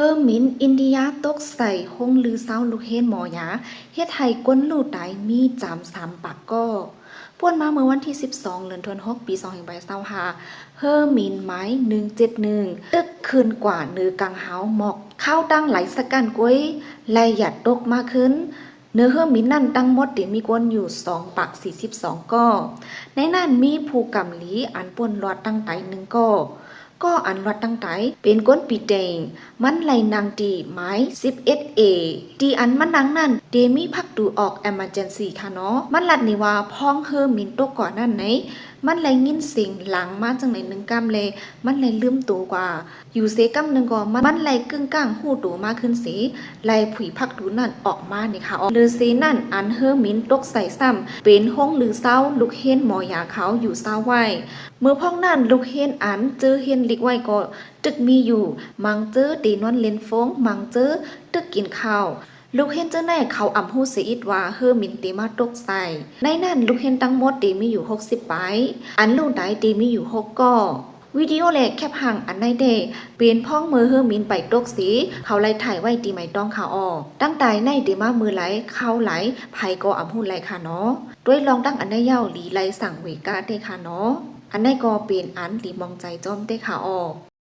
ເຮີມິນອິນເດຍຕົກໃສ່ໂຮງລືຊາວລູກເຮນໝໍຢາ ເຮັດໃຫ້ຄົນຮູ້ຕາຍມີຈຳສາມປາກກໍ. ປ່ວນມາເມື່ອວັນທີສິບສອງ ເດືອນທີຫົກ ປີສອງພັນຊາວຫ້າ ເຮີມິນໝາຍໜຶ່ງເຈັດໜຶ່ງ ຕຶກຂຶ້ນກວ່າເໜືອກາງຮາວໝອກ ຄາວຕັ້ງຫຼາຍສະກັນກວຍ ແລະ ຢາດຕົກມາຄືນ. ເໜືອເຮີມິນນັ້ນທັງໝົດໄດ້ມີຄົນຢູ່ສອງປາກສີ່ສິບສອງກໍ. ໃນນັ້ນມີຜູ້ກຳລີອັນປ່ວນລອດຕັ້ງຕາຍໜຶ່ງກໍ. ກໍອັນລອດຕັ້ງຕາຍເປັນຄົນປີເຕັງ ມັນໄດ້ນັ່ງທີ່ໝາຍສິບເອັດເອ ທີ່ອັນມັນນັ່ງນັ້ນໄດ້ມີພັກຕູອອກ emergency ຄ່ະເນາະ. ມັນລັດນີ້ວ່າ ພ້ອງເຮີມິນຕົກກ່ອນນັ້ນໃນ ມັນໄດ້ຍິນສຽງຫຼັງມາຈັ່ງໃດໜຶ່ງກຳ ແລະ ມັນໄດ້ລືມໂຕກວ່າ ຢູ່ເສກຳໜຶ່ງກໍ ມັນໄດ້ກຶ້ງກ້າງຮູ້ໂຕມາຄືນເສ ໄດ້ຜຸຍພັກຕູນັ້ນອອກມານີ້ຄ່ະ. ເລີເຊນັ້ນ ອັນເຮີມິນຕົກໃສ່ຊ້ຳ ເປັນໂຮງລືຊາວລູກເຮນໝໍຢາເຂົາຢູ່ຊາວໄວ້. ເມື່ອພ້ອງນັ້ນ ລູກເຮນອັນເຈີເຮນລິກໄວ້ກໍຕຶກມີຢູ່ ບາງເຈີໄດ້ນອນຫຼິ້ນໂຟງ ບາງເຈີຕຶກກິນເຂົ້າ. ລູກເຮນເຈີໃນເຂົາອຳຮູ້ຊະອິດວ່າເຮີມິນໄດ້ມາຕົກໃສ່. ໃນນັ້ນລູກເຮນທັງໝົດໄດ້ມີຢູ່ຫົກສິບປາຍ ອັນຮູ້ຕາຍໄດ້ມີຢູ່ຫົກກໍ. ວິດີໂອ ແລະ ແຄບຮ່າງອັນໃນໄດ້ເປັນພ້ອງເມື່ອເຮີມິນໄປຕົກເສ ເຂົາໄດ້ຖ່າຍໄວ້ທີ່ໄມ້ຕອງຄ່ະອອ. ຕັ້ງແຕ່ໃນໄດ້ມາມື້ໃດ ຄາວໃດ ໃຜກໍອຳຮູ້ໄດ້ຄ່ະເນາະ. ດ້ວຍລອງຕັ້ງອັນໃນເຍົາ ລີໄລສັງເວກາເດ້ຄ່ະເນາະ. ອັນໃນກໍເປັນອັນລີມອງໃຈຈ້ອມເດ້ຄ່ະອອ.